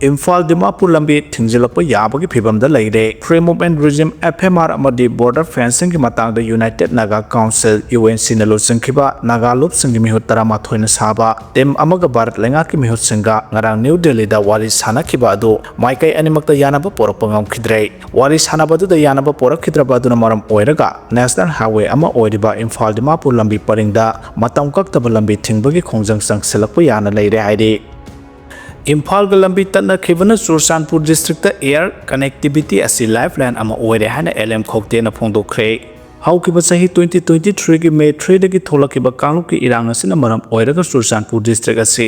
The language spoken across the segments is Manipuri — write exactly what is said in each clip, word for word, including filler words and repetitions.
ꯏꯝꯐꯥꯜ ꯗꯤꯃꯥꯄꯨꯔ ꯂꯝꯕꯤ ꯊꯤꯡꯖꯤꯜꯂꯛꯄ ꯌꯥꯕꯒꯤ ꯐꯤꯕꯝꯗ ꯂꯩꯔꯦ꯫ Free Movement Regime, F M R ꯑꯃꯗꯤ Border Fencingꯒꯤ ꯃꯇꯥꯡꯗ United Naga Council, U N Cꯅ ꯂꯨꯆꯤꯡꯈꯤꯕ Naga ꯂꯨꯞꯁꯤꯡꯒꯤ ꯃꯤꯍꯨꯠ ꯇꯔꯥꯃꯥꯊꯣꯏꯅ ꯁꯥꯕ team ꯑꯃꯒ ꯚꯥꯔꯠ ꯂꯩꯉꯥꯛꯀꯤ ꯃꯤꯍꯨꯠꯁꯤꯡꯒ ꯉꯔꯥꯡ ꯅ꯭ꯌꯨ ꯗꯦꯜꯂꯤꯗ ꯋꯥꯔꯤ ꯁꯥꯟꯅꯈꯤꯕ ꯑꯗꯨ ꯃꯥꯏꯀꯩ ꯑꯅꯤꯃꯛꯇ ꯌꯥꯅꯕ ꯄꯨꯔꯛꯄ ꯉꯝꯈꯤꯗ꯭ꯔꯦ꯫ ꯋꯥꯔꯤ ꯁꯥꯟꯅꯕꯗꯨꯗ ꯌꯥꯅꯕ ꯄꯨꯔꯛꯈꯤꯗ꯭ꯔꯕ ꯑꯗꯨꯅ ꯃꯔꯝ ꯑꯣꯏꯔꯒ National Highway ꯑꯃ ꯑꯣꯏꯔꯤꯕ ꯏꯝꯐꯥꯜ ꯗꯤꯃꯥꯄꯨꯔ ꯂꯝꯕꯤ ꯄꯔꯤꯡꯗ ꯃꯇꯝ ꯀꯛꯇꯕ ꯂꯝꯕꯤ ꯊꯤꯡꯕꯒꯤ ꯈꯣꯡꯖꯪ ꯆꯪꯁꯤꯜꯂꯛꯄ ꯌꯥꯅ ꯂꯩꯔꯦ ꯍꯥꯏꯔꯤ꯫ ꯏꯝꯐꯥꯜꯒ ꯂꯝꯕꯤ ꯇꯠꯅꯈꯤꯕꯅ ꯆꯨꯔꯆꯥꯟꯄꯨꯔ districtꯇ air connectivity ꯑꯁꯤ lifeline ꯑꯃ ꯑꯣꯏꯔꯦ ꯍꯥꯏꯅ L M ꯈꯧꯇꯦꯅ ꯐꯣꯡꯗꯣꯛꯈ꯭ꯔꯦ꯫ ꯍꯧꯈꯤꯕ ꯆꯍꯤ twenty twenty threeꯒꯤ May threeꯗꯒꯤ ꯊꯣꯛꯂꯛꯈꯤꯕ ꯀꯥꯡꯂꯨꯞꯀꯤ ꯏꯔꯥꯡ ꯑꯁꯤꯅ ꯃꯔꯝ ꯑꯣꯏꯔꯒ ꯆꯨꯔꯆꯥꯟꯄꯨꯔ district ꯑꯁꯤ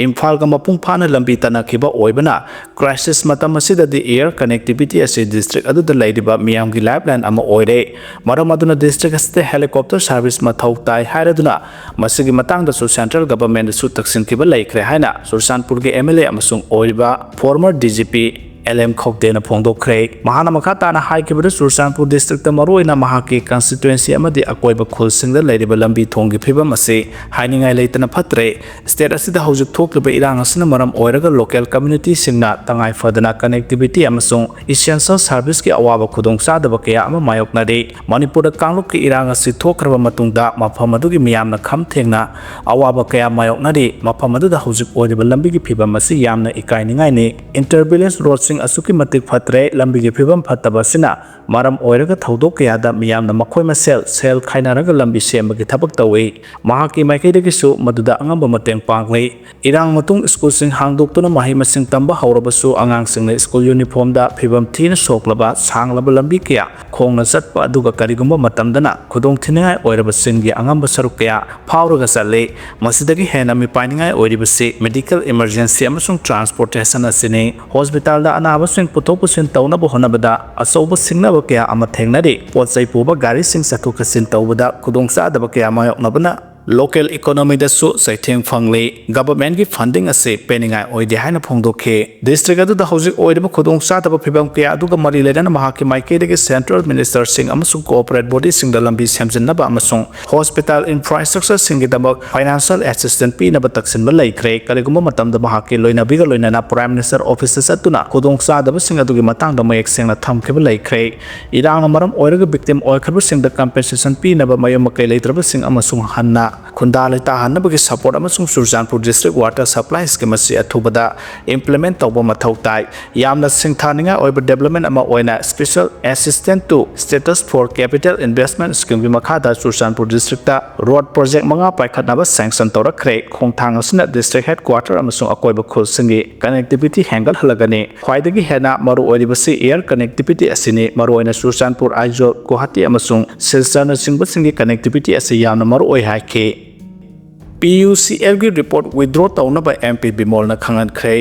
ꯏꯝꯐꯥꯜꯒ ꯃꯄꯨꯡ ꯐꯥꯅ ꯂꯝꯕꯤ ꯇꯠꯅꯈꯤꯕ ꯑꯣꯏꯕꯅ, crisis ꯃꯇꯝ ꯑꯁꯤꯗꯗꯤ air connectivity ꯑꯁꯤ district ꯑꯗꯨꯗ ꯂꯩꯔꯤꯕ ꯃꯤꯌꯥꯝꯒꯤ lifeline ꯑꯃ ꯑꯣꯏꯔꯦ꯫ ꯃꯔꯝ ꯑꯗꯨꯅ district ꯑꯁꯤꯗ helicopter service ꯃꯊꯧ ꯇꯥꯏ ꯍꯥꯏꯔꯗꯨꯅ ꯃꯁꯤꯒꯤ ꯃꯇꯥꯡꯗꯁꯨ central governmentꯗꯁꯨ ꯇꯛꯁꯤꯟꯈꯤꯕ ꯂꯩꯈ꯭ꯔꯦ ꯍꯥꯏꯅ ꯆꯨꯔꯆꯥꯟꯄꯨꯔꯒꯤ M L A ꯑꯃꯁꯨꯡ ꯑꯣꯏꯔꯤꯕ former D G P L M ꯈꯧꯇꯦꯅ ꯐꯣꯡꯗꯣꯛꯈ꯭ꯔꯦ꯫ ꯃꯍꯥꯛꯅ ꯃꯈꯥ ꯇꯥꯅ ꯍꯥꯏꯈꯤꯕꯗ, ꯆꯨꯔꯆꯥꯟꯄꯨꯔ districtꯇ ꯃꯔꯨꯑꯣꯏꯅ ꯃꯍꯥꯛꯀꯤ constituency ꯑꯃꯗꯤ ꯑꯀꯣꯏꯕ ꯈꯨꯜꯁꯤꯡꯗ ꯂꯩꯔꯤꯕ ꯂꯝꯕꯤ ꯊꯣꯡꯒꯤ ꯐꯤꯕꯝ ꯑꯁꯤ ꯍꯥꯏꯅꯤꯡꯉꯥꯏ ꯂꯩꯇꯅ ꯐꯠꯇ꯭ꯔꯦ꯫ State ꯑꯁꯤꯗ ꯍꯧꯖꯤꯛ ꯊꯣꯛꯂꯤꯕ ꯏꯔꯥꯡ ꯑꯁꯤꯅ ꯃꯔꯝ ꯑꯣꯏꯔꯒ local communityꯁꯤꯡꯅ ꯇꯉꯥꯏ ꯐꯗꯅ connectivity ꯑꯃꯁꯨꯡ essential serviceꯀꯤ ꯑꯋꯥꯕ ꯈꯨꯗꯣꯡꯆꯥꯗꯕ ꯀꯌꯥ ꯑꯃ ꯃꯥꯌꯣꯛꯅꯔꯤ꯫ ꯃꯅꯤꯄꯨꯔꯗ ꯀꯥꯡꯂꯨꯞꯀꯤ ꯏꯔꯥꯡ ꯑꯁꯤ ꯊꯣꯛꯈ꯭ꯔꯕ ꯃꯇꯨꯡꯗ ꯃꯐꯝ ꯑꯗꯨꯒꯤ ꯃꯤꯌꯥꯝꯅ ꯈꯝ ꯊꯦꯡꯅ ꯑꯋꯥꯕ ꯀꯌꯥ ꯃꯥꯌꯣꯛꯅꯔꯤ꯫ ꯃꯐꯝ ꯑꯗꯨꯗ ꯍꯧꯖꯤꯛ ꯑꯣꯏꯔꯤꯕ ꯂꯝꯕꯤꯒꯤ ꯐꯤꯕꯝ ꯑꯁꯤ ꯌꯥꯝꯅ ꯏꯀꯥꯏꯅꯤꯡꯉꯥꯏꯅꯤ꯫ Inter village roadꯁꯤꯡ ꯑꯁꯨꯛꯀꯤ ꯃꯇꯤꯛ ꯐꯠꯇ꯭ꯔꯦ꯫ ꯂꯝꯕꯤꯒꯤ ꯐꯤꯕꯝ ꯐꯠꯇꯕ ꯑꯁꯤꯅ ꯃꯔꯝ ꯑꯣꯏꯔꯒ ꯊꯧꯗꯣꯛ ꯀꯌꯥꯗ ꯃꯤꯌꯥꯝꯅ ꯃꯈꯣꯏ ꯃꯁꯦꯜ ꯁꯦꯜ ꯈꯥꯏꯅꯔꯒ ꯂꯝꯕꯤ ꯁꯦꯝꯕꯒꯤ ꯊꯕꯛ ꯇꯧꯏ꯫ ꯃꯍꯥꯛꯀꯤ ꯃꯥꯏꯀꯩꯗꯒꯤꯁꯨ ꯃꯗꯨꯗ ꯑꯉꯝꯕ ꯃꯇꯦꯡ ꯄꯥꯡꯂꯤ꯫ ꯏꯔꯥꯡ ꯃꯇꯨꯡ schoolꯁꯤꯡ ꯍꯥꯡꯗꯣꯛꯇꯨꯅ ꯃꯍꯩ ꯃꯁꯤꯡ ꯇꯝꯕ ꯍꯧꯔꯕꯁꯨ, ꯑꯉꯥꯡꯁꯤꯡꯅ school uniformꯗ ꯐꯤꯕꯝ ꯊꯤꯅ ꯁꯣꯛꯂꯕ ꯁꯥꯡꯂꯕ ꯂꯝꯕꯤ ꯀꯌꯥ ꯈꯣꯡꯅ ꯆꯠꯄ, ꯑꯗꯨꯒ ꯀꯔꯤꯒꯨꯝꯕ ꯃꯇꯝꯗꯅ ꯈꯨꯗꯣꯡꯊꯤꯅꯤꯡꯉꯥꯏ ꯑꯣꯏꯔꯕꯁꯤꯡꯒꯤ ꯑꯉꯝꯕ ꯁꯔꯨꯛ ꯀꯌꯥ ꯐꯥꯎꯔꯒ ꯆꯠꯂꯤ꯫ ꯃꯁꯤꯗꯒꯤ ꯍꯦꯟꯅ ꯃꯤꯄꯥꯏꯅꯤꯡꯉꯥꯏ ꯑꯣꯏꯔꯤꯕꯁꯤ medical emergency ꯑꯃꯁꯨꯡ transportation ꯑꯁꯤꯅꯤ꯫ Hospitalꯗ ꯑꯅꯥꯕꯁꯤꯡ ꯄꯨꯊꯣꯛ ꯄꯨꯁꯤꯟ ꯇꯧꯅꯕ ꯍꯣꯠꯅꯕꯗ ꯑꯆꯧꯕ ꯁꯤꯡꯅꯕ ꯀꯌꯥ ꯑꯃ ꯊꯦꯡꯅꯔꯤ꯫ ꯄꯣꯠ ꯆꯩ ꯄꯨꯕ ꯒꯥꯔꯤꯁꯤꯡ ꯆꯠꯊꯣꯛ ꯆꯠꯁꯤꯟ ꯇꯧꯕꯗ ꯈꯨꯗꯣꯡꯆꯥꯗꯕ ꯀꯌꯥ ꯃꯥꯌꯣꯛꯅꯕꯅ ꯂꯣꯀꯦꯜ ꯏꯀꯣꯅꯣꯃꯤꯗꯁꯨ ꯆꯩꯊꯦꯡ ꯐꯪꯂꯤ꯫ ꯒꯚꯔꯟꯃꯦꯟꯠꯀꯤ ꯐꯟꯗꯤꯡ ꯑꯁꯤ ꯄꯦꯟꯅꯤꯡꯉꯥꯏ ꯑꯣꯏꯗꯦ ꯍꯥꯏꯅ ꯐꯣꯡꯗꯣꯛꯈꯤ꯫ ꯗꯤꯁꯇ꯭ꯔꯤꯛ ꯑꯗꯨꯗ ꯍꯧꯖꯤꯛ ꯑꯣꯏꯔꯤꯕ ꯈꯨꯗꯣꯡꯆꯥꯗꯕ ꯐꯤꯕꯝ ꯀꯌꯥ ꯑꯗꯨꯒ ꯃꯔꯤ ꯂꯩꯅꯅ ꯃꯍꯥꯛꯀꯤ ꯃꯥꯏꯀꯩꯗꯒꯤ ꯁꯦꯟꯇ꯭ꯔꯦꯜ ꯃꯤꯅꯤꯁꯇꯔꯁꯤꯡ ꯑꯃꯁꯨꯡ ꯀꯣꯑꯣꯄꯔꯦꯠ ꯕꯣꯗꯤꯁꯤꯡꯗ ꯂꯝꯕꯤ ꯁꯦꯝꯖꯤꯟꯅꯕ ꯑꯃꯁꯨꯡ ꯍꯣꯁꯄꯤꯇꯥꯜ ꯏꯟꯐ꯭ꯔꯥꯁ꯭ꯇ꯭ꯔꯛꯆꯔꯁꯤꯡꯒꯤꯗꯃꯛ ꯐꯥꯏꯅꯥꯟꯁꯤꯌꯦꯜ ꯑꯦꯁꯤꯁꯇꯦꯟꯁ ꯄꯤꯅꯕ ꯇꯛꯁꯤꯟꯕ ꯂꯩꯈ꯭ꯔꯦ꯫ ꯀꯔꯤꯒꯨꯝꯕ ꯃꯇꯝꯗ ꯃꯍꯥꯛꯀꯤ ꯂꯣꯏꯅꯕꯤꯒ ꯂꯣꯏꯅꯅ ꯄ꯭ꯔꯥꯏꯝ ꯃꯤꯅꯤꯁꯇꯔ ꯑꯣꯐꯤꯁꯇ ꯆꯠꯇꯨꯅ ꯈꯨꯗꯣꯡꯆꯥꯗꯕꯁꯤꯡ ꯑꯗꯨꯒꯤ ꯃꯇꯥꯡꯗ ꯃꯌꯦꯛ ꯁꯦꯡꯅ ꯊꯝꯈꯤꯕ ꯂꯩꯈ꯭ꯔꯦ꯫ ꯏꯔꯥꯡꯅ ꯃꯔꯝ ꯑꯣꯏꯔꯒ ꯚꯤꯛꯇꯤꯝ ꯑꯣꯏꯈ꯭ꯔꯕꯁꯤꯡꯗ ꯀꯝꯄꯦꯟꯁꯦꯁꯟ ꯄꯤꯅꯕ ꯃꯌꯨꯝ ꯃꯀꯩ ꯂꯩꯇ꯭ꯔꯕꯁꯤꯡ ꯑꯃꯁꯨꯡ ꯍꯟꯅ ꯈꯨꯟꯗꯥ ꯂꯩꯇꯥꯍꯟꯅꯕꯒꯤ ꯁꯄꯣꯔꯠ ꯑꯃꯁꯨꯡ Churachandpur district water supply scheme ꯑꯁꯤ ꯑꯊꯨꯕꯗ ꯏꯝꯄ꯭ꯂꯤꯃꯦꯟꯠ ꯇꯧꯕ ꯃꯊꯧ ꯇꯥꯏ꯫ ꯌꯥꯝꯅ ꯁꯤꯡꯊꯥꯅꯤꯡꯉꯥꯏ ꯑꯣꯏꯕ ꯗꯦꯕꯂꯞꯃꯦꯟꯠ ꯑꯃ ꯑꯣꯏꯅ special assistance to status for capital investment ꯁ꯭ꯀꯤꯝꯒꯤ ꯃꯈꯥꯗ ꯆꯨꯔꯆꯥꯟꯄꯨꯔ ꯗꯤꯁꯇ꯭ꯔꯤꯛꯇ ꯔꯣꯗ ꯄ꯭ꯔꯣꯖꯦꯛ ꯃꯉꯥ ꯄꯥꯏꯈꯠꯅꯕ ꯁꯦꯡꯁꯟ ꯇꯧꯔꯛꯈ꯭ꯔꯦ꯫ ꯈꯣꯡꯊꯥꯡ ꯑꯁꯤꯅ ꯗꯤꯁꯇ꯭ꯔꯤꯛ ꯍꯦꯗꯀ꯭ꯋꯥꯇꯔ ꯑꯃꯁꯨꯡ ꯑꯀꯣꯏꯕ ꯈꯨꯜꯁꯤꯡꯒꯤ ꯀꯅꯦꯛꯇꯤꯚꯤꯇꯤ ꯍꯦꯟꯒꯠꯍꯜꯂꯒꯅꯤ꯫ ꯈ꯭ꯋꯥꯏꯗꯒꯤ ꯍꯦꯟꯅ ꯃꯔꯨꯑꯣꯏꯔꯤꯕꯁꯤ ꯑꯦꯌꯔ ꯀꯅꯦꯛꯇꯤꯚꯤꯇꯤ ꯑꯁꯤꯅꯤ, ꯃꯔꯨꯑꯣꯏꯅ ꯆꯨꯔꯆꯥꯟꯄꯨꯔ, ꯑꯥꯏꯖꯣꯜ, ꯒꯨꯋꯥꯍꯥꯇꯤ ꯑꯃꯁꯨꯡ ꯁꯤꯜꯆꯔꯅꯆꯤꯡꯕꯁꯤꯡꯒꯤ ꯀꯅꯦꯛꯇꯤꯚꯤꯇꯤ ꯑꯁꯤ ꯌꯥꯝꯅ ꯃꯔꯨꯑꯣꯏ ꯍꯥꯏꯈꯤ꯫ ꯄꯤ ꯌꯨ ꯁꯤ ꯑꯦꯜꯒꯤ ꯔꯤꯄꯣꯔꯠ ꯋꯤꯗ꯭ꯔꯣ ꯇꯧꯅꯕ ꯑꯦꯝ ꯄꯤ ꯕꯤꯃꯣꯜꯅ ꯈꯪꯍꯟꯈ꯭ꯔꯦ꯫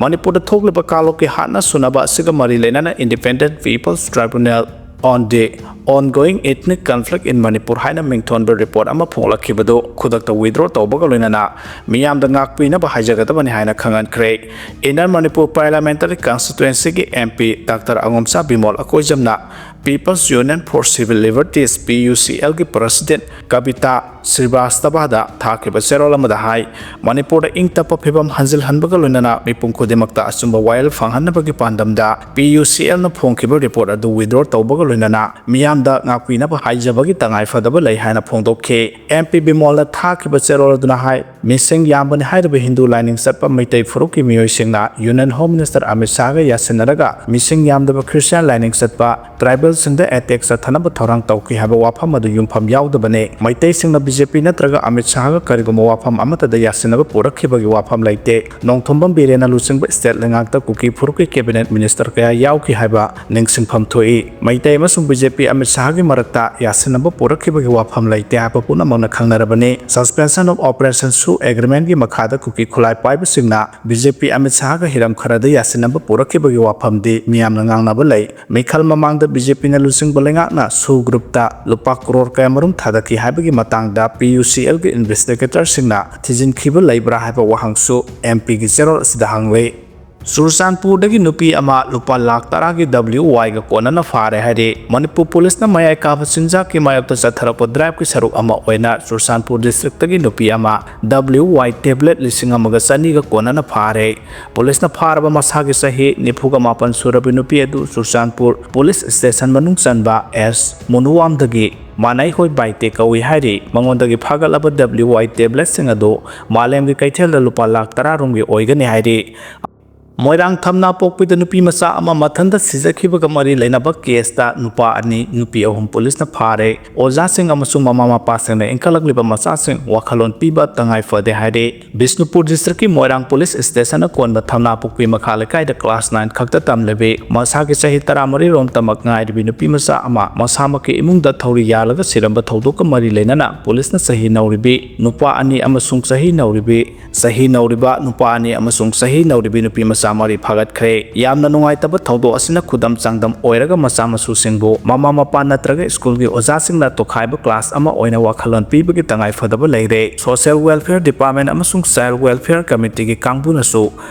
ꯃꯅꯤꯄꯨꯔꯗ ꯊꯣꯛꯂꯤꯕ ꯀꯥꯡꯂꯨꯞꯀꯤ ꯍꯥꯠꯅ ꯁꯨꯅꯕ ꯑꯁꯤꯒ ꯃꯔꯤ ꯂꯩꯅꯅ Independent People's Tribunal on the Ongoing Ethnic Conflict in Manipur ꯍꯥꯏꯅ ꯃꯤꯡꯊꯣꯟꯕ ꯔꯤꯄꯣꯔꯠ ꯑꯃ ꯐꯣꯡꯂꯛꯈꯤꯕꯗꯨ ꯈꯨꯗꯛꯇ ꯋꯤꯗ꯭ꯔꯣ ꯇꯧꯕꯒ ꯂꯣꯏꯅꯅ ꯃꯤꯌꯥꯝꯗ ꯉꯥꯛꯄꯤꯅꯕ ꯍꯥꯏꯖꯒꯗꯕꯅꯤ ꯍꯥꯏꯅ ꯈꯪꯍꯟꯈ꯭ꯔꯦ꯫ ꯏꯟꯅꯔ ꯃꯅꯤꯄꯨꯔ ꯄꯥꯔꯂꯤꯌꯥꯃꯦꯟꯇꯔꯤ ꯀꯟꯁꯇꯤꯇ꯭ꯋꯦꯟꯁꯤꯒꯤ M P doctor Angomcha Bimol ꯑꯀꯣꯏꯖꯝꯅ People's Union for Civil Liberties, P U C ꯑꯦꯜꯒꯤ ꯄ꯭ꯔꯁꯤꯗꯦꯟꯠ ꯀꯕꯤꯇꯥ ꯁ꯭ꯔꯤꯕꯥꯁꯇꯕꯥꯗ ꯊꯥꯈꯤꯕ ꯆꯦꯔꯣꯜ ꯑꯃꯗ ꯍꯥꯏ, ꯃꯅꯤꯄꯨꯔꯗ ꯏꯪ ꯇꯞꯄ ꯐꯤꯕꯝ ꯍꯟꯖꯤꯜꯍꯟꯕꯒ ꯂꯣꯏꯅꯅ ꯃꯤꯄꯨꯝ ꯈꯨꯗꯤꯡꯃꯛꯇ ꯑꯆꯨꯝꯕ ꯋꯥꯌꯦꯜ ꯐꯪꯍꯟꯅꯕꯒꯤ ꯄꯥꯟꯗꯝꯗ ꯄꯤ ꯌꯨ ꯁꯤ ꯑꯦꯜꯅ ꯐꯣꯡꯈꯤꯕ ꯔꯤꯄꯣꯔꯠ ꯑꯗꯨ ꯋꯤꯗ꯭ꯔꯣ ꯇꯧꯕꯒ ꯂꯣꯏꯅꯅ ꯃꯤꯌꯥꯝꯗ ꯉꯥꯛꯄꯤꯅꯕ ꯍꯥꯏꯖꯕꯒꯤ ꯇꯉꯥꯏꯐꯗꯕ ꯂꯩ ꯍꯥꯏꯅ ꯐꯣꯡꯗꯣꯛꯈꯤ꯫ ꯑꯦꯝ ꯄꯤ ꯕꯤꯃꯣꯜꯅ ꯊꯥꯈꯤꯕ ꯆꯦꯔꯣꯜ ꯑꯗꯨꯅ ꯍꯥꯏ, ꯃꯤꯁꯤꯡ ꯌꯥꯝꯕꯅꯤ ꯍꯥꯏꯔꯤꯕ ꯍꯤꯟꯗꯨ ꯂꯥꯏꯅꯤꯡ ꯆꯠꯄ ꯃꯩꯇꯩ ꯐꯨꯔꯨꯞꯀꯤ ꯃꯤꯑꯣꯏꯁꯤꯡꯅ ꯌꯨꯅꯤꯌꯟ ꯍꯣꯝ ꯃꯤꯅꯤꯁꯇꯔ ꯑꯃꯤꯠ ꯁꯥꯍꯒ ꯌꯥꯁꯤꯟꯅꯔꯒ ꯃꯤꯁꯤꯡ ꯌꯥꯝꯗꯕ ꯈ꯭ꯔꯤꯁꯇꯤꯌꯥꯟ ꯂꯥꯏꯅꯤꯡ ꯆꯠꯄ ꯇ꯭ꯔꯥꯏꯕꯦꯜꯁꯤꯡꯗ ꯑꯦꯇꯦꯛ ꯆꯠꯊꯅꯕ ꯊꯧꯔꯥꯡ ꯇꯧꯈꯤ ꯍꯥꯏꯕ ꯋꯥꯐꯝ ꯑꯗꯨ ꯌꯨꯝꯐꯝ ꯌꯥꯎꯗꯕꯅꯤ꯫ ꯃꯩꯇꯩꯁꯤꯡꯅ ꯕꯤ ꯖꯦ ꯄꯤ ꯅꯠꯇ꯭ꯔꯒ ꯑꯃꯤꯠ ꯁꯥꯍꯒ ꯀꯔꯤꯒꯨꯝꯕ ꯋꯥꯐꯝ ꯑꯃꯠꯇꯗ ꯌꯥꯁꯤꯟꯅꯕ ꯄꯨꯔꯛꯈꯤꯕꯒꯤ ꯋꯥꯐꯝ ꯂꯩꯇꯦ꯫ ꯅꯣꯡꯊꯣꯝꯕꯝ ꯕꯤꯔꯦꯟꯅ ꯂꯨꯆꯤꯡꯕ ꯁ꯭ꯇꯦꯠ ꯂꯩꯉꯥꯛꯇ ꯀꯨꯀꯤ ꯐꯨꯔꯨꯞꯀꯤ ꯀꯦꯕꯤꯅꯦꯠ ꯃꯤꯅꯤꯁꯇꯔ ꯀꯌꯥ ꯌꯥꯎꯈꯤ ꯍꯥꯏꯕ ꯅꯤꯡꯁꯤꯡꯐꯝ ꯊꯣꯛꯏ꯫ ꯃꯩꯇꯩ ꯑꯃꯁꯨꯡ ꯕꯤ ꯖꯦ ꯄꯤ ꯑꯃꯤꯠ ꯁꯥꯍꯒꯤ ꯃꯔꯛꯇ ꯌꯥꯁꯤꯟꯅꯕ ꯄꯨꯔꯛꯈꯤꯕꯒꯤ ꯋꯥꯐꯝ ꯂꯩꯇꯦ ꯍꯥꯏꯕ ꯄꯨꯝꯅꯃꯛꯅ ꯈꯪꯅꯔꯕꯅꯤ꯫ Suspension of Operation ꯁꯨ ꯑꯦꯒ꯭ꯔꯤꯃꯦꯟꯒꯤ ꯃꯈꯥꯗ ꯀꯨꯀꯤ ꯈꯨꯠꯂꯥꯏ ꯄꯥꯏꯕꯁꯤꯡꯅ ꯕꯤ ꯖꯦ ꯄꯤ ꯑꯃꯤꯠ ꯁꯥꯍꯒ ꯍꯤꯔꯝ ꯈꯔꯗ ꯌꯥꯁꯤꯟꯅꯕ ꯄꯨꯔꯛꯈꯤꯕꯒꯤ ꯋꯥꯐꯝꯗꯤ ꯃꯤꯌꯥꯝꯅ ꯉꯥꯡꯅꯕ ꯂꯩ꯫ ꯃꯤꯈꯜ ꯃꯃꯥꯡꯗ ꯕꯤ ꯖꯦ ꯄꯤꯅ ꯂꯨꯆꯤꯡꯕ ꯂꯩꯉꯥꯛꯅ ꯁꯨ ꯒ꯭ꯔꯨꯞꯇ ꯂꯨꯄꯥ ꯀ꯭ꯔꯣꯔ ꯀꯌꯥꯃꯔꯨꯝ ꯊꯥꯗꯈꯤ ꯍꯥꯏꯕꯒꯤ ꯃꯇꯥꯡꯗ ꯄꯤ ꯌꯨ ꯁꯤ ꯑꯦꯜꯒꯤ ꯏꯟꯚꯦꯁꯇꯤꯒꯦꯇꯔꯁꯤꯡꯅ ꯊꯤꯖꯤꯟꯈꯤꯕ ꯂꯩꯕ꯭ꯔꯥ ꯍꯥꯏꯕ ꯋꯥꯍꯪꯁꯨ ꯑꯦꯝ ꯄꯤꯒꯤ ꯆꯦꯔꯣꯜ ꯑꯁꯤꯗ ꯍꯪꯂꯤ꯫ ꯆꯨꯔꯆꯥꯟꯄꯨꯔꯗꯒꯤ ꯅꯨꯄꯤ ꯑꯃ ꯂꯨꯄꯥ ꯂꯥꯈ ꯇꯔꯥꯒꯤ ꯗꯕ꯭ꯂꯤꯌꯨ ꯋꯥꯏꯒ ꯀꯣꯟꯅꯅ ꯐꯥꯔꯦ ꯍꯥꯏꯔꯤ꯫ ꯃꯅꯤꯄꯨꯔ ꯄꯨꯂꯤꯁꯅ ꯃꯌꯥꯏ ꯀꯥꯕ ꯆꯤꯟꯖꯥꯛꯀꯤ ꯃꯥꯌꯣꯛꯇ ꯆꯠꯊꯔꯛꯄ ꯗ꯭ꯔꯥꯏꯚꯀꯤ ꯁꯔꯨꯛ ꯑꯃ ꯑꯣꯏꯅ ꯆꯨꯔꯆꯥꯟꯄꯨꯔ ꯗꯤꯁꯇ꯭ꯔꯤꯛꯇꯒꯤ ꯅꯨꯄꯤ ꯑꯃ ꯗꯕ꯭ꯂꯤꯌꯨ ꯋꯥꯏ ꯇꯦꯕ꯭ꯂꯦꯠ ꯂꯤꯁꯤꯡ ꯑꯃꯒ ꯆꯅꯤꯒ ꯀꯣꯟꯅꯅ ꯐꯥꯔꯦ꯫ ꯄꯨꯂꯤꯁꯅ ꯐꯥꯔꯕ ꯃꯁꯥꯒꯤ ꯆꯍꯤ ꯅꯤꯐꯨꯒ ꯃꯥꯄꯟ ꯁꯨꯔꯕꯤ ꯅꯨꯄꯤ ꯑꯗꯨ ꯆꯨꯔꯆꯥꯟꯄꯨꯔ ꯄꯨꯂꯤꯁ ꯁ꯭ꯇꯦꯁꯟ ꯃꯅꯨꯡ ꯆꯟꯕ ꯑꯦꯁ ꯃꯨꯅꯨꯋꯥꯝꯗꯒꯤ ꯃꯥꯅꯩꯍꯣꯏ ꯕꯥꯏꯇꯦ ꯀꯧꯏ ꯍꯥꯏꯔꯤ꯫ ꯃꯉꯣꯟꯗꯒꯤ ꯐꯥꯒꯠꯂꯕ ꯗꯕ꯭ꯂꯤꯌꯨ ꯋꯥꯏ ꯇꯦꯕ꯭ꯂꯦꯠꯁꯤꯡ ꯑꯗꯨ ꯃꯥꯂꯦꯝꯒꯤ ꯀꯩꯊꯦꯜꯗ ꯂꯨꯄꯥ ꯂꯥꯈ ꯇꯔꯥ ꯔꯣꯝꯒꯤ ꯑꯣꯏꯒꯅꯤ ꯍꯥꯏꯔꯤ꯫ ꯃꯣꯏꯔꯥꯡ ꯊꯝꯅꯥ ꯄꯣꯛꯄꯤꯗ ꯅꯨꯄꯤ ꯃꯆꯥ ꯑꯃ ꯃꯊꯟꯇ ꯁꯤꯖꯈꯤꯕꯒ ꯃꯔꯤ ꯂꯩꯅꯕ ꯀꯦꯁꯇ ꯅꯨꯄꯥ ꯑꯅꯤ, ꯅꯨꯄꯤ ꯑꯍꯨꯝ ꯄꯨꯂꯤꯁꯅ ꯐꯥꯔꯦ꯫ ꯑꯣꯖꯥꯁꯤꯡ ꯑꯃꯁꯨꯡ ꯃꯃꯥ ꯃꯄꯥꯁꯤꯡꯅ ꯏꯟꯈꯠꯂꯛꯂꯤꯕ ꯃꯆꯥꯁꯤꯡ ꯋꯥꯈꯜꯂꯣꯟ ꯄꯤꯕ ꯇꯉꯥꯏ ꯐꯗꯦ ꯍꯥꯏꯔꯤ꯫ ꯕꯤꯁꯅꯨꯄꯨꯔ ꯗꯤꯁꯇ꯭ꯔꯤꯛꯀꯤ ꯃꯣꯏꯔꯥꯡ ꯄꯨꯂꯤꯁ ꯁ꯭ꯇꯦꯁꯟꯅ ꯀꯣꯟꯕ ꯊꯝꯅꯥ ꯄꯨꯈ꯭ꯔꯤ ꯃꯈꯥ ꯂꯩꯀꯥꯏꯗ ꯀ꯭ꯂꯥꯁ ꯅꯥꯏꯟ ꯈꯛꯇ ꯇꯝꯂꯤꯕꯤ, ꯃꯁꯥꯒꯤ ꯆꯍꯤ ꯇꯔꯥꯃꯔꯤ ꯔꯣꯝ ꯇꯃꯛ ꯉꯥꯏꯔꯤꯕꯤ ꯅꯨꯄꯤ ꯃꯆꯥ ꯑꯃ ꯃꯁꯥꯃꯛꯀꯤ ꯏꯃꯨꯡꯗ ꯊꯧꯔꯤ ꯌꯥꯜꯂꯒ ꯁꯤꯔꯝꯕ ꯊꯧꯗꯣꯛꯀ ꯃꯔꯤ ꯂꯩꯅꯅ ꯄꯨꯂꯤꯁꯅ ꯆꯍꯤ ꯅꯧꯔꯤꯕꯤ ꯅꯨꯄꯥ ꯑꯅꯤ ꯑꯃꯁꯨꯡ ꯆꯍꯤ ꯅꯧꯔꯤꯕꯤ ꯆꯍꯤ ꯅꯧꯔꯤꯕ ꯅꯨꯄꯥ ꯑꯅꯤ ꯑꯃꯁꯨꯡ ꯆꯍꯤ ꯅꯧꯔꯤꯕꯤ ꯅꯨꯄꯤ ꯃꯆꯥ ꯃꯔꯤ ꯐꯥꯒꯠꯈ꯭ꯔꯦ꯫ ꯌꯥꯝꯅ ꯅꯨꯡꯉꯥꯏꯇꯕ ꯊꯧꯗꯣꯛ ꯑꯁꯤꯅ ꯈꯨꯗꯝ ꯆꯥꯡꯗꯝ ꯑꯣꯏꯔꯒ ꯃꯆꯥ ꯃꯁꯨꯁꯤꯡꯕꯨ ꯃꯃꯥ ꯃꯄꯥ ꯅꯠꯇ꯭ꯔꯒ ꯁ꯭ꯀꯨꯜꯒꯤ ꯑꯣꯖꯥꯁꯤꯡꯅ ꯇꯣꯈꯥꯏꯕ ꯀ꯭ꯂꯥꯁ ꯑꯃ ꯑꯣꯏꯅ ꯋꯥꯈꯜꯂꯣꯟ ꯄꯤꯕꯒꯤ ꯇꯉꯥꯏ ꯐꯗꯕ ꯂꯩꯔꯦ꯫ ꯁꯣꯁꯤꯌꯦꯜ ꯋꯦꯜꯐꯤꯌꯔ ꯗꯤꯄꯥꯔꯠꯃꯦꯟ ꯑꯃꯁꯨꯡ ꯆꯥꯏꯜ ꯋꯦꯜꯐꯤꯌꯔ ꯀꯃꯤꯇꯤꯒꯤ ꯀꯥꯡꯕꯨꯅꯁꯨ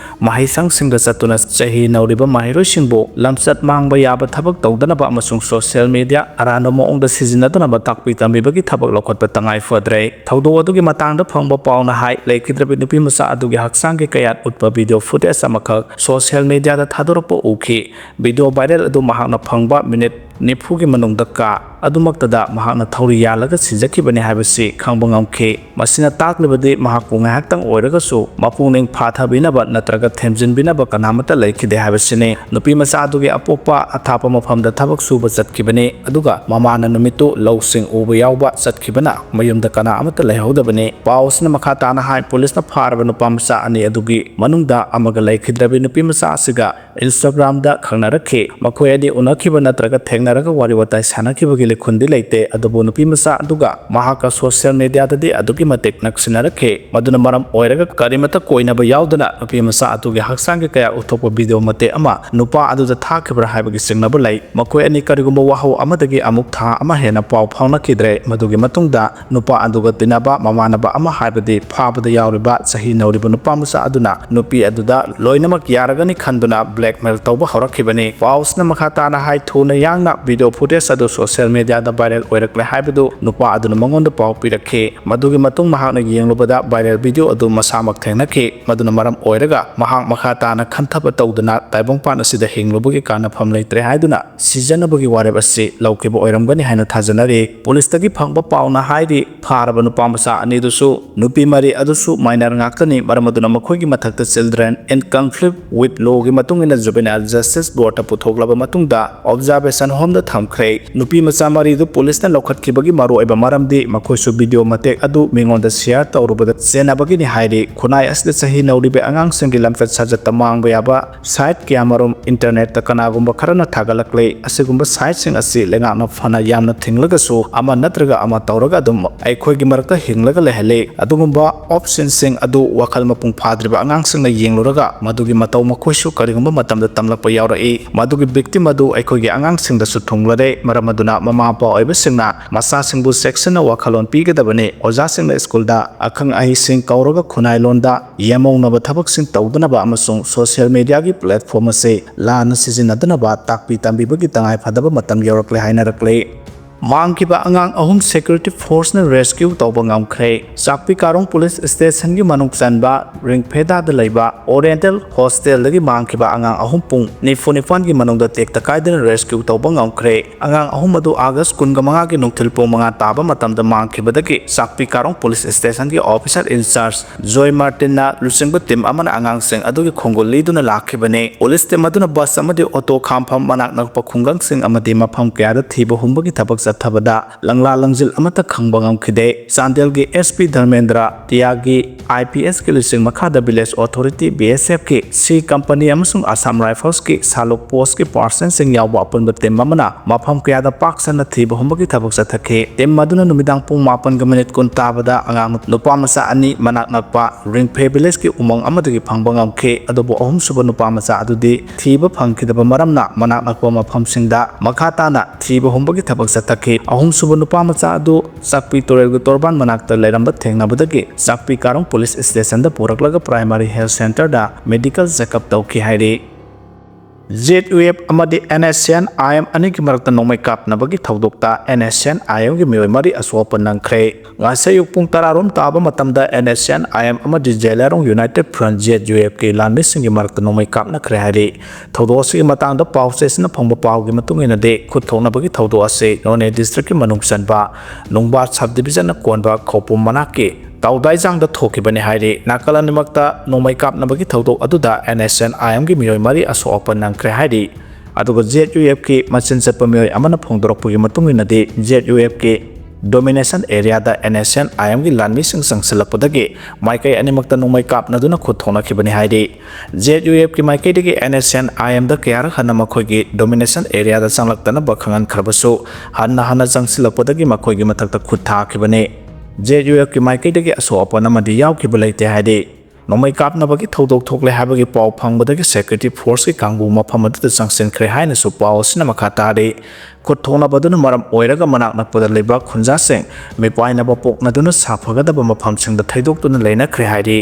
ꯃꯍꯩꯁꯪꯁꯤꯡꯗ ꯆꯠꯇꯨꯅ ꯆꯍꯤ ꯅꯧꯔꯤꯕ ꯃꯍꯩꯔꯣꯏꯁꯤꯡꯕꯨ ꯂꯝꯆꯠ ꯃꯥꯡꯕ ꯌꯥꯕ ꯊꯕꯛ ꯇꯧꯗꯅꯕ ꯑꯃꯁꯨꯡ ꯁꯣꯁꯤꯌꯦꯜ ꯃꯤꯗꯤꯌꯥ ꯑꯔꯥꯟꯕ ꯃꯑꯣꯡꯗ ꯁꯤꯖꯤꯟꯅꯗꯅꯕ ꯇꯥꯛꯄꯤ ꯇꯝꯕꯤꯕꯒꯤ ꯊꯕꯛ ꯂꯧꯈꯠꯄ ꯇꯉꯥꯏ ꯐꯗ꯭ꯔꯦ꯫ ꯊꯧꯗꯣꯛ ꯑꯗꯨꯒꯤ ꯃꯇꯥꯡꯗ ꯐꯪꯕ ꯄꯥꯎꯅ ꯍꯥꯏ, ꯂꯩꯈꯤꯗ꯭ꯔꯕꯤ ꯅꯨꯄꯤ ꯃꯆꯥ ꯑꯗꯨꯒꯤ ꯍꯛꯆꯥꯡꯒꯤ ꯀꯌꯥꯠ ꯎꯠꯄ ꯚꯤꯗꯤꯑꯣ ꯐꯨꯇꯦꯖ ꯑꯃꯈꯛ ꯁꯣꯁꯤꯌꯦꯜ ꯃꯤꯗꯤꯌꯥꯗ ꯊꯥꯗꯣꯔꯛꯄ ꯎꯈꯤ꯫ ꯚꯤꯗꯤꯑꯣ ꯚꯥꯏꯔꯦꯜ ꯑꯗꯨ ꯃꯍꯥꯛꯅ ꯐꯪꯕ ꯃꯤꯅꯤꯠ ꯅꯤꯐꯨꯒꯤ ꯃꯅꯨꯡꯗ ꯀꯥ ꯑꯗꯨꯃꯛꯇꯗ ꯃꯍꯥꯛꯅ ꯊꯧꯔꯤ ꯌꯥꯜꯂꯒ ꯁꯤꯖꯈꯤꯕꯅꯤ ꯍꯥꯏꯕꯁꯤ ꯈꯪꯕ ꯉꯝꯈꯤ꯫ ꯃꯁꯤꯅ ꯇꯥꯛꯂꯤꯕꯗꯤ ꯃꯍꯥꯛꯄꯨ ꯉꯥꯏꯍꯥꯛꯇꯪ ꯑꯣꯏꯔꯒꯁꯨ ꯃꯄꯨꯛꯅꯤꯡ ꯐꯥꯊꯕꯤꯅꯕ ꯅꯠꯇ꯭ꯔꯒ ꯊꯦꯝꯖꯤꯟꯕꯤꯅꯕ ꯀꯅꯥꯃꯠꯇ ꯂꯩꯈꯤꯗꯦ ꯍꯥꯏꯕꯁꯤꯅꯤ꯫ ꯅꯨꯄꯤ ꯃꯆꯥ ꯑꯗꯨꯒꯤ ꯑꯄꯣꯛꯄ ꯑꯊꯥꯞꯄ ꯃꯐꯝꯗ ꯊꯕꯛ ꯁꯨꯕ ꯆꯠꯈꯤꯕꯅꯤ, ꯑꯗꯨꯒ ꯃꯃꯥꯅ ꯅꯨꯃꯤꯠꯇꯨ ꯂꯧꯁꯤꯡ ꯎꯕ ꯌꯥꯎꯕ ꯆꯠꯈꯤꯕꯅ ꯃꯌꯨꯝꯗ ꯀꯅꯥ ꯑꯃꯠꯇ ꯂꯩꯍꯧꯗꯕꯅꯤ꯫ ꯄꯥꯎ ꯑꯁꯤꯅ ꯃꯈꯥ ꯇꯥꯅ ꯍꯥꯏ, ꯄꯨꯂꯤꯁꯅ ꯐꯥꯔꯕ ꯅꯨꯄꯥ ꯃꯆꯥ ꯑꯅꯤ ꯑꯗꯨꯒꯤ ꯃꯅꯨꯡꯗ ꯑꯃꯒ ꯂꯩꯈꯤꯗ꯭ꯔꯕꯤ ꯅꯨꯄꯤ ꯃꯆꯥ ꯑꯁꯤꯒ Instagram ꯗ ꯈꯪꯅꯔꯛꯈꯤ꯫ ꯃꯈꯣꯏ ꯑꯅꯤ ꯎꯅꯈꯤꯕ ꯅꯠꯇ꯭ꯔꯒ ꯊꯦꯡꯅꯔꯒ ꯋꯥꯔꯤ ꯋꯥꯇꯥꯏ ꯁꯥꯟꯅꯈꯤꯕꯒꯤ ꯂꯤꯈꯨꯟꯗꯤ ꯂꯩꯇꯦ, ꯑꯗꯨꯕꯨ ꯅꯨꯄꯤ ꯃꯆꯥ ꯑꯗꯨꯒ ꯃꯍꯥꯛꯀ social media ꯗꯗꯤ ꯑꯗꯨꯛꯀꯤ ꯃꯇꯤꯛ ꯅꯛꯁꯤꯟꯅꯔꯛꯈꯤ꯫ ꯃꯗꯨꯅ ꯃꯔꯝ ꯑꯣꯏꯔꯒ ꯀꯔꯤꯃꯠꯇ ꯀꯣꯏꯅꯕ ꯌꯥꯎꯗꯅ ꯅꯨꯄꯤ ꯃꯆꯥ ꯑꯗꯨꯒꯤ ꯍꯛꯆꯥꯡꯒꯤ ꯀꯌꯥ ꯎꯠꯊꯣꯛꯄ video ꯃꯇꯦꯛ ꯑꯃ ꯅꯨꯄꯥ ꯑꯗꯨꯗ ꯊꯥꯈꯤꯕ꯭ꯔꯥ ꯍꯥꯏꯕꯒꯤ ꯆꯤꯡꯅꯕ ꯂꯩ꯫ ꯃꯈꯣꯏ ꯑꯅꯤ ꯀꯔꯤꯒꯨꯝꯕ ꯋꯥꯍꯧ ꯑꯃꯗꯒꯤ ꯑꯃꯨꯛ ꯊꯥ ꯑꯃ ꯍꯦꯟꯅ ꯄꯥꯎ ꯐꯥꯎꯅꯈꯤꯗ꯭ꯔꯦ꯫ ꯃꯗꯨꯒꯤ ꯃꯇꯨꯡꯗ ꯅꯨꯄꯥ ꯑꯗꯨꯒ ꯇꯤꯟꯅꯕ ꯃꯃꯥꯟꯅꯕ ꯑꯃ, ꯍꯥꯏꯕꯗꯤ ꯐꯥꯕꯗ ꯌꯥꯎꯔꯤꯕ ꯆꯍꯤ ꯅꯧꯔꯤꯕ ꯅꯨꯄꯥ ꯃꯆꯥ ꯑꯗꯨꯅ ꯅꯨꯄꯤ ꯑꯗꯨꯗ ꯂꯣꯏꯅꯃꯛ ꯌꯥꯔꯒꯅꯤ ꯈꯟꯗꯨꯅ blackmail ꯇꯧꯕ ꯍꯧꯔꯛꯈꯤꯕꯅꯤ꯫ ꯄꯥꯎꯁꯤꯅ ꯃꯈꯥ ꯇꯥꯅ ꯍꯥꯏ, ꯊꯨꯅ ꯌꯥꯡꯅ video footage ꯑꯗꯨ social media ꯗ viral ꯑꯣꯏꯔꯛꯂꯦ ꯍꯥꯏꯕꯗꯨ ꯅꯨꯄꯥ ꯑꯗꯨꯅ ꯃꯉꯣꯟꯗ ꯄꯥꯎ ꯄꯤꯔꯛꯈꯤ꯫ ꯃꯗꯨꯒꯤ ꯃꯇꯨꯡ ꯃꯍꯥꯛꯅ ꯌꯦꯡꯂꯨꯕꯗ viral video ꯑꯗꯨ ꯃꯁꯥꯃꯛ ꯊꯦꯡꯅꯈꯤ꯫ ꯃꯗꯨꯅ ꯃꯔꯝ ꯑꯣꯏꯔꯒ ꯃꯍꯥꯛ ꯃꯈꯥ ꯇꯥꯅ ꯈꯟꯊꯕ ꯇꯧꯗꯨꯅ ꯇꯥꯏꯕꯪꯄꯥꯟ ꯑꯁꯤꯗ ꯍꯤꯡꯂꯨꯕꯒꯤ ꯀꯥꯟꯅꯐꯝ ꯂꯩꯇ꯭ꯔꯦ ꯍꯥꯏꯗꯨꯅ ꯁꯤꯖꯅꯕꯒꯤ ꯋꯥꯔꯦꯞ ꯑꯁꯤ ꯂꯧꯈꯤꯕ ꯑꯣꯏꯔꯝꯒꯅꯤ ꯍꯥꯏꯅ ꯊꯥꯖꯅꯔꯤ꯫ ꯄꯨꯂꯤꯁꯇꯒꯤ ꯐꯪꯕ ꯄꯥꯎꯅ ꯍꯥꯏꯔꯤ, ꯐꯥꯔꯕ ꯅꯨꯄꯥ ꯃꯆꯥ ꯑꯅꯤꯗꯨꯁꯨ ꯅꯨꯄꯤ ꯃꯔꯤ ꯑꯗꯨꯁꯨ minor ꯉꯥꯛꯇꯅꯤ꯫ ꯃꯔꯝ ꯑꯗꯨꯅ ꯃꯈꯣꯏꯒꯤ ꯃꯊꯛꯇ children in conflict with law ꯒꯤ ꯃꯇꯨꯡ ꯏꯟꯅ Juvenile Justice Board ꯇ ꯄꯨꯊꯣꯛꯂꯕ ꯃꯇꯨꯡꯗ observation home ꯗ ꯊꯝꯈ꯭ꯔꯦ꯫ ꯅꯨꯄꯤ ꯃꯆꯥ ꯃꯔꯤꯗꯨ ꯄꯨꯂꯤꯁꯅ ꯂꯧꯈꯠꯈꯤꯕꯒꯤ ꯃꯔꯨꯑꯣꯏꯕ ꯃꯔꯝꯗꯤ ꯃꯈꯣꯏꯁꯨ video ꯃꯇꯦꯛ ꯑꯗꯨ ꯃꯤꯉꯣꯟꯗ share ꯇꯧꯔꯨꯕꯗ ꯆꯦꯟꯅꯕꯒꯤꯅꯤ ꯍꯥꯏꯔꯤ꯫ ꯈꯨꯟꯅꯥꯏ ꯑꯁꯤꯗ ꯆꯍꯤ ꯅꯧꯔꯤꯕ ꯑꯉꯥꯡꯁꯤꯡꯒꯤ ꯂꯝꯆꯠ ꯁꯥꯖꯠꯇ ꯃꯥꯡꯕ ꯌꯥꯕ site ꯀꯌꯥꯃꯔꯨꯝ internet ꯇ ꯀꯅꯥꯒꯨꯝꯕ ꯈꯔꯅ ꯊꯥꯒꯠꯂꯛꯂꯦ꯫ ꯑꯁꯤꯒꯨꯝꯕ site ꯁꯤꯡ ꯑꯁꯤ ꯂꯩꯉꯥꯛꯅ ꯐꯅ ꯌꯥꯝꯅ ꯊꯤꯡꯂꯒꯁꯨ ꯑꯃ ꯅꯠꯇ꯭ꯔꯒ ꯑꯃ ꯇꯧꯔꯒ ꯑꯗꯨꯝ ꯑꯩꯈꯣꯏꯒꯤ ꯃꯔꯛꯇ ꯍꯤꯡꯂꯒ ꯂꯩꯍꯜꯂꯤ꯫ ꯑꯗꯨꯒꯨꯝꯕ option ꯁꯤꯡ ꯑꯗꯨ ꯋꯥꯈꯜ ꯃꯄꯨꯡ ꯐꯥꯗ꯭ꯔꯤꯕ ꯑꯉꯥꯡꯁꯤꯡꯅ ꯌꯦꯡꯂꯨꯔꯒ ꯃꯗꯨꯒꯤ ꯃꯇꯧ ꯃꯈꯣꯏꯁꯨ ꯀꯔꯤꯒꯨꯝꯕ ꯃꯇꯝꯗ ꯇꯝꯂꯛꯄ ꯌꯥꯎꯔꯛꯏ꯫ ꯃꯗꯨꯒꯤ victim ꯑꯗꯨ ꯑꯩꯈꯣꯏꯒꯤ ꯑꯉꯥꯡꯁꯤꯡꯗꯁꯨ ꯊꯨꯡꯂꯔꯦ꯫ ꯃꯔꯝ ꯑꯗꯨꯅ ꯃꯃꯥ ꯃꯄꯥ ꯑꯣꯏꯕꯁꯤꯡꯅ ꯃꯆꯥꯁꯤꯡꯕꯨ ꯆꯦꯛꯁꯤꯟꯅ ꯋꯥꯈꯜꯂꯣꯟ ꯄꯤꯒꯗꯕꯅꯤ꯫ ꯑꯣꯖꯥꯁꯤꯡꯅ ꯁ꯭ꯀꯨꯜꯗ ꯑꯈꯪ ꯑꯍꯩꯁꯤꯡ ꯀꯧꯔꯒ ꯈꯨꯟꯅꯥꯏ ꯂꯣꯟꯗ ꯌꯦꯃꯧꯅꯕ ꯊꯕꯛꯁꯤꯡ ꯇꯧꯗꯅꯕ ꯑꯃꯁꯨꯡ social media ꯒꯤ platform ꯑꯁꯤ ꯂꯥꯟꯅ ꯁꯤꯖꯤꯟꯅꯗꯅꯕ ꯇꯥꯛꯄꯤ ꯇꯝꯕꯤꯕꯒꯤ ꯇꯉꯥꯏ ꯐꯗꯕ ꯃꯇꯝ ꯌꯧꯔꯛꯂꯦ ꯍꯥꯏꯅꯔꯛꯂꯦ꯫ ꯃꯥꯡꯈꯤꯕ ꯑꯉꯥꯡ ꯑꯍꯨꯝ security force ꯅ rescue ꯇꯧꯕ ꯉꯝꯈ꯭ꯔꯦ꯫ ꯆꯥꯛꯄꯤ ꯀꯥꯔꯣꯡ police station ꯒꯤ ꯃꯅꯨꯡ ꯆꯟꯕ ꯔꯤꯡꯐꯦꯗꯥꯗ ꯂꯩꯕ Oriental Hostel ꯗꯒꯤ ꯃꯥꯡꯈꯤꯕ ꯑꯉꯥꯡ ꯑꯍꯨꯝ ꯄꯨꯡ ꯅꯤꯐꯨ ꯅꯤꯄꯥꯟ ꯒꯤ ꯃꯅꯨꯡꯗ ꯇꯦꯛꯇ ꯀꯥꯏꯗꯅ rescue ꯇꯧꯕ ꯉꯝꯈ꯭ꯔꯦ꯫ ꯑꯉꯥꯡ ꯑꯍꯨꯝ ꯑꯗꯨ August ꯀꯨꯟꯃꯉꯥ ꯒꯤ ꯅꯨꯡꯊꯤꯜ ꯄꯨꯡ ꯃꯉꯥ ꯇꯥꯕ ꯃꯇꯝꯗ ꯃꯥꯡꯈꯤꯕꯗꯒꯤ ꯆꯥꯛꯄꯤ ꯀꯥꯔꯣꯡ police station ꯒꯤ officer in charge ꯖꯣꯏ ꯃꯥꯔꯇꯤꯟꯅ ꯂꯨꯆꯤꯡꯕ team ꯑꯃꯅ ꯑꯉꯥꯡꯁꯤꯡ ꯑꯗꯨꯒꯤ ꯈꯣꯡꯒꯨꯜ ꯂꯤꯗꯨꯅ ꯂꯥꯛꯈꯤꯕꯅꯤ꯫ Police team ꯑꯗꯨꯅ bus ꯑꯃꯗꯤ auto ꯈꯥꯝꯐꯝ, ꯃꯅꯥꯛ ꯅꯛꯄ ꯈꯨꯡꯒꯪꯁꯤꯡ ꯑꯃꯗꯤ ꯃꯐꯝ ꯀꯌꯥꯗ ꯊꯤꯕ ꯍꯨꯝꯕꯒꯤ ꯊꯕꯛ ꯆꯠꯊꯕꯗ ꯂꯪꯂꯥ ꯂꯪꯖꯤꯜ ꯑꯃꯠꯇ ꯈꯪꯕ ꯉꯝꯈꯤꯗꯦ꯫ ꯆꯥꯟꯗꯦꯜꯒꯤ S P Dharmendra ꯇꯤꯌꯥꯒꯤ I P S ꯀꯤ ꯂꯨꯆꯤꯡ ꯃꯈꯥꯗ Village Authority, V S F ꯀꯤ C Company ꯑꯃꯁꯨꯡ Assam Rifles ꯀꯤ ꯁꯥꯂꯨꯛ post ꯀꯤ personnel ꯁꯤꯡ ꯌꯥꯎꯕ ꯑꯄꯨꯟꯕ team ꯑꯃꯅ ꯃꯐꯝ ꯀꯌꯥꯗ ꯄꯥꯛ ꯁꯟꯅ ꯊꯤꯕ ꯍꯨꯝꯕꯒꯤ ꯊꯕꯛ ꯆꯠꯊꯈꯤ꯫ Team ꯑꯗꯨꯅ ꯅꯨꯃꯤꯗꯥꯡ ꯄꯨꯡ ꯃꯥꯄꯟꯒ minute ꯀꯨꯟ ꯇꯥꯕꯗ ꯑꯉꯥꯡ ꯅꯨꯄꯥ ꯃꯆꯥ ꯑꯅꯤ ꯃꯅꯥꯛ ꯅꯛꯄ ꯔꯤꯡꯐꯦ village ꯀꯤ ꯎꯃꯪ ꯑꯃꯗꯒꯤ ꯐꯪꯕ ꯉꯝꯈꯤ, ꯑꯗꯨꯕꯨ ꯑꯍꯨꯝꯁꯨꯕ ꯅꯨꯄꯥ ꯃꯆꯥ ꯑꯗꯨꯗꯤ ꯊꯤꯕ ꯐꯪꯈꯤꯗꯕ ꯃꯔꯝꯅ ꯃꯅꯥꯛ ꯅꯛꯄ ꯃꯐꯝꯁꯤꯡꯗ ꯃꯈꯥ ꯇꯥꯅ ꯊꯤꯕ ꯍꯨꯝꯕꯒꯤ ꯊꯕꯛ ꯆꯠꯊꯈꯤ꯫ ꯑꯍꯨꯝꯁꯨꯕ ꯅꯨꯄꯥ ꯃꯆꯥ ꯑꯗꯨ ꯆꯥꯛꯄꯤ ꯇꯨꯔꯦꯜꯒꯤ ꯇꯣꯔꯕꯥꯟ ꯃꯅꯥꯛꯇ ꯂꯩꯔꯝꯕ ꯊꯦꯡꯅꯕꯗꯒꯤ ꯆꯥꯛꯄꯤ ꯀꯥꯔꯣꯡ police station ꯗ ꯄꯨꯔꯛꯂꯒ Primary Health Centre ꯗ medical checkup ꯇꯧꯈꯤ ꯍꯥꯏꯔꯤ꯫ Z U F ꯑꯃꯗꯤ N S C N I M ꯑꯅꯤꯒꯤ ꯃꯔꯛꯇ ꯅꯣꯡꯃꯩ ꯀꯥꯞꯅꯕꯒꯤ ꯊꯧꯗꯣꯛꯇ N S C N I M ꯒꯤ ꯃꯤꯑꯣꯏ ꯃꯔꯤ ꯑꯁꯣꯛ ꯑꯄꯟ ꯅꯪꯈ꯭ꯔꯦ꯫ ꯉꯁꯤ ꯑꯌꯨꯛ ꯄꯨꯡ ꯇꯔꯥ ꯔꯣꯝ ꯇꯥꯕ ꯃꯇꯝꯗ N S C N I M ꯑꯃꯗꯤ Zeliangrong United Front, Z U F ꯀꯤ ꯂꯥꯟꯃꯤꯁꯤꯡꯒꯤ ꯃꯔꯛꯇ ꯅꯣꯡꯃꯩ ꯀꯥꯞꯅꯈ꯭ꯔꯦ ꯍꯥꯏꯔꯤ꯫ ꯊꯧꯗꯣꯛ ꯑꯁꯤꯒꯤ ꯃꯇꯥꯡꯗ ꯄꯥꯎ ꯆꯦꯁꯤꯟꯅ ꯐꯪꯕ ꯄꯥꯎꯒꯤ ꯃꯇꯨꯡ ꯏꯟꯅꯗꯤ, ꯈꯨꯠ ꯊꯣꯛꯅꯕꯒꯤ ꯊꯧꯗꯣꯛ ꯑꯁꯤ ꯅꯣꯅꯦ district ꯀꯤ ꯃꯅꯨꯡ ꯆꯟꯕ ꯅꯨꯡꯕꯥ sub division ꯅ ꯀꯣꯟꯕ ꯈꯧꯄꯨꯝ ꯃꯅꯥꯛꯀꯤ ꯇꯥꯎꯗꯥꯏꯖꯥꯡꯗ ꯊꯣꯛꯈꯤꯕꯅꯤ ꯍꯥꯏꯔꯤ꯫ ꯅꯥꯀꯜ ꯑꯅꯤꯃꯛꯇ ꯅꯣꯡꯃꯩ ꯀꯥꯞꯅꯕꯒꯤ ꯊꯧꯗꯣꯛ ꯑꯗꯨꯗ N S C N I M ꯒꯤ ꯃꯤꯑꯣꯏ ꯃꯔꯤ ꯑꯁꯣꯛ ꯑꯄꯟ ꯅꯪꯈ꯭ꯔꯦ ꯍꯥꯏꯔꯤ꯫ ꯑꯗꯨꯒ Z U F ꯀꯤ ꯃꯆꯤꯟ ꯆꯠꯄ ꯃꯤꯑꯣꯏ ꯑꯃꯅ ꯐꯣꯡꯗꯣꯔꯛꯄꯒꯤ ꯃꯇꯨꯡ ꯏꯟꯅꯗꯤ, Z U F ꯀꯤ domination area the N S C N I M ꯒꯤ ꯂꯥꯟꯃꯤꯁꯤꯡ ꯆꯪꯁꯤꯜꯂꯛꯄꯗꯒꯤ ꯃꯥꯏꯀꯩ ꯑꯅꯤꯃꯛꯇ ꯅꯣꯡꯃꯩ ꯀꯥꯞꯅꯗꯨꯅ ꯈꯨꯠ ꯊꯣꯛꯅꯈꯤꯕꯅꯤ ꯍꯥꯏꯔꯤ꯫ Z U F ꯀꯤ ꯃꯥꯏꯀꯩꯗꯒꯤ N S C N I M ꯗ ꯀꯌꯥꯔꯛ ꯍꯟꯅ ꯃꯈꯣꯏꯒꯤ domination area ꯗ ꯆꯪꯂꯛꯇꯅꯕ ꯈꯪꯍꯟꯈ꯭ꯔꯕꯁꯨ, ꯍꯟꯅ ꯍꯟꯅ ꯆꯪꯁꯤꯜꯂꯛꯄꯗꯒꯤ ꯃꯈꯣꯏꯒꯤ ꯃꯊꯛꯇ ꯈꯨꯠ ꯊꯥꯈꯤꯕꯅꯤ꯫ Z U F ꯀꯤ ꯃꯥꯏꯀꯩꯗꯒꯤ ꯑꯁꯣꯛ ꯑꯄꯟ ꯑꯃꯗꯤ ꯌꯥꯎꯈꯤꯕ ꯂꯩꯇꯦ ꯍꯥꯏꯔꯤ꯫ ꯅꯣꯡꯃꯩ ꯀꯥꯞꯅꯕꯒꯤ ꯊꯧꯗꯣꯛ ꯊꯣꯛꯂꯦ ꯍꯥꯏꯕꯒꯤ ꯄꯥꯎ ꯐꯪꯕꯗꯒꯤ security force ꯀꯤ ꯀꯥꯡꯕꯨ ꯃꯐꯝ ꯑꯗꯨꯗ ꯆꯪꯁꯤꯟꯈ꯭ꯔꯦ ꯍꯥꯏꯅꯁꯨ ꯄꯥꯎ ꯑꯁꯤꯅ ꯃꯈꯥ ꯇꯥꯔꯤ꯫ ꯈꯨꯠ ꯊꯣꯛꯅꯕꯗꯨꯅ ꯃꯔꯝ ꯑꯣꯏꯔꯒ ꯃꯅꯥꯛ ꯅꯛꯄꯗ ꯂꯩꯕ ꯈꯨꯟꯖꯥꯁꯤꯡ ꯃꯤꯄꯥꯏꯅꯕ ꯄꯣꯛꯅꯗꯨꯅ ꯁꯥꯐꯒꯗꯕ ꯃꯐꯝꯁꯤꯡꯗ ꯊꯩꯗꯣꯛꯇꯨꯅ ꯂꯩꯅꯈ꯭ꯔꯦ ꯍꯥꯏꯔꯤ꯫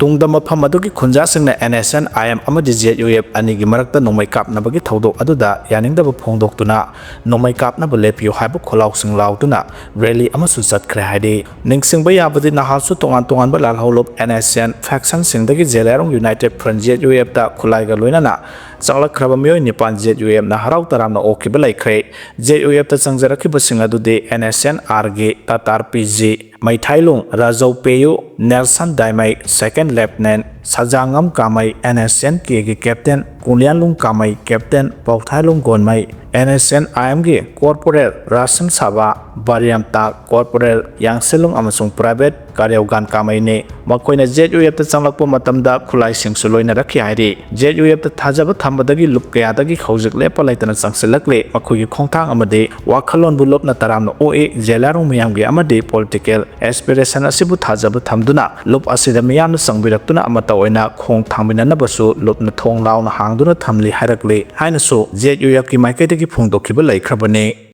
ꯇꯨꯡꯗ ꯃꯐꯝ ꯑꯗꯨꯒꯤ ꯈꯨꯟꯖꯥꯁꯤꯡꯅ N S C N I M ꯑꯃꯗꯤ Z U F ꯑꯅꯤꯒꯤ ꯃꯔꯛꯇ ꯅꯣꯡꯃꯩ ꯀꯥꯞꯅꯕꯒꯤ ꯊꯧꯗꯣꯛ ꯑꯗꯨꯗ ꯌꯥꯅꯤꯡꯗꯕ ꯐꯣꯡꯗꯣꯛꯇꯨꯅ ꯅꯣꯡꯃꯩ ꯀꯥꯞꯅꯕ ꯂꯦꯞꯄꯤꯌꯨ ꯍꯥꯏꯕ ꯈꯣꯜꯂꯥꯎꯁꯤꯡ ꯂꯥꯎꯗꯨꯅ rally ꯑꯃꯁꯨ ꯆꯠꯈ꯭ꯔꯦ ꯍꯥꯏꯔꯤ꯫ ꯅꯤꯡꯁꯤꯡꯕ ꯌꯥꯕꯗꯤ, ꯅꯍꯥꯁꯨ ꯇꯣꯉꯥꯟ ꯇꯣꯉꯥꯟꯕ ꯂꯥꯜꯍꯧꯂꯨꯞ N S C N faction ꯁꯤꯡꯗꯒꯤ Zeliangrong United Front, Z U F ꯇ ꯈꯨꯠꯂꯥꯏꯒ ꯂꯣꯏꯅꯅ ꯆꯪꯂꯛꯈ꯭ꯔꯕ ꯃꯤꯑꯣꯏ ꯅꯤꯄꯥꯟ Z U F ꯅ ꯍꯔꯥꯎ ꯇꯔꯥꯝꯅ ꯑꯣꯛꯈꯤꯕ ꯂꯩꯈ꯭ꯔꯦ꯫ Z U F ꯇ ꯆꯪꯖꯔꯛꯈꯤꯕꯁꯤꯡ ꯑꯗꯨꯗꯤ N S C N R ꯒꯤ ꯇꯥꯇꯥꯔ P G, Meithailung Rajou Peyu, Nelson Daimei, second lieutenant Sajangam Kamei, N S N ꯀꯦꯒꯤ captain Kuliyanlung Kamei, captain Pouthailung Gonmei, N S N I ꯑꯦꯝꯒꯤ ꯀꯣꯔꯄꯣꯔꯦꯜ ꯔꯥꯁꯟ ꯁꯥꯕ, ꯕꯥꯔꯤꯌꯝꯇꯥ ꯀꯣꯔꯄꯣꯔꯦꯜ ꯌꯥꯡꯁꯦꯂꯨꯡ ꯑꯃꯁꯨꯡ ꯄ꯭ꯔꯥꯏꯚꯦꯠ ꯀꯥꯔꯦꯎꯒꯥꯟ ꯀꯥꯃꯩꯅꯤ꯫ ꯃꯈꯣꯏꯅ ꯖꯦꯠ ꯌꯨ ꯑꯦꯐꯇ ꯆꯪꯂꯛꯄ ꯃꯇꯝꯗ ꯈꯨꯠꯂꯥꯏꯁꯤꯡꯁꯨ ꯂꯣꯏꯅꯔꯛꯈꯤ ꯍꯥꯏꯔꯤ꯫ ꯖꯦꯠ ꯌꯨ ꯑꯦꯐꯇ ꯊꯥꯖꯕ ꯊꯝꯕꯗꯒꯤ ꯂꯨꯞ ꯀꯌꯥꯗꯒꯤ ꯍꯧꯖꯤꯛ ꯂꯦꯞꯄ ꯂꯩꯇꯅ ꯆꯪꯁꯤꯜꯂꯛꯂꯤ꯫ ꯃꯈꯣꯏꯒꯤ ꯈꯣꯡꯊꯥꯡ ꯑꯃꯗꯤ ꯋꯥꯈꯜꯂꯣꯟꯕꯨ ꯂꯨꯞꯅ ꯇꯔꯥꯝꯅ ꯑꯣꯛꯏ꯫ ꯖꯦꯂꯥꯔꯣꯡ ꯃꯤꯌꯥꯝꯒꯤ ꯑꯃꯗꯤ ꯄꯣꯂꯤꯇꯤꯀꯦꯜ ꯑꯦꯁꯄꯤꯔꯦꯁꯟ ꯑꯁꯤꯕꯨ ꯊꯥꯖꯕ ꯊꯝꯗꯨꯅ ꯂꯨꯞ ꯑꯁꯤꯗ ꯃꯤꯌꯥꯝꯅ ꯆꯪꯕꯤꯔꯛꯇꯨꯅ ꯑꯃꯠꯇ ꯑꯣꯏꯅ ꯈꯣꯡ ꯊꯥꯡꯃꯤꯟꯅꯅꯕꯁꯨ ꯂꯨꯞꯅ ꯊꯣꯡ ꯂꯥꯎꯅ ꯍꯥꯡꯗꯨꯅ ꯊꯝꯂꯤ ꯍꯥꯏꯔꯛꯂꯤ ꯍꯥꯏꯅꯁꯨ ꯖꯦꯠ ꯌꯨ ꯑꯦꯐꯀꯤ ꯃꯥꯏꯀꯩꯗꯒꯤ ꯐꯣꯡꯗꯣꯛꯈꯤꯕ ꯂꯩꯈ꯭ꯔꯕꯅꯤ꯫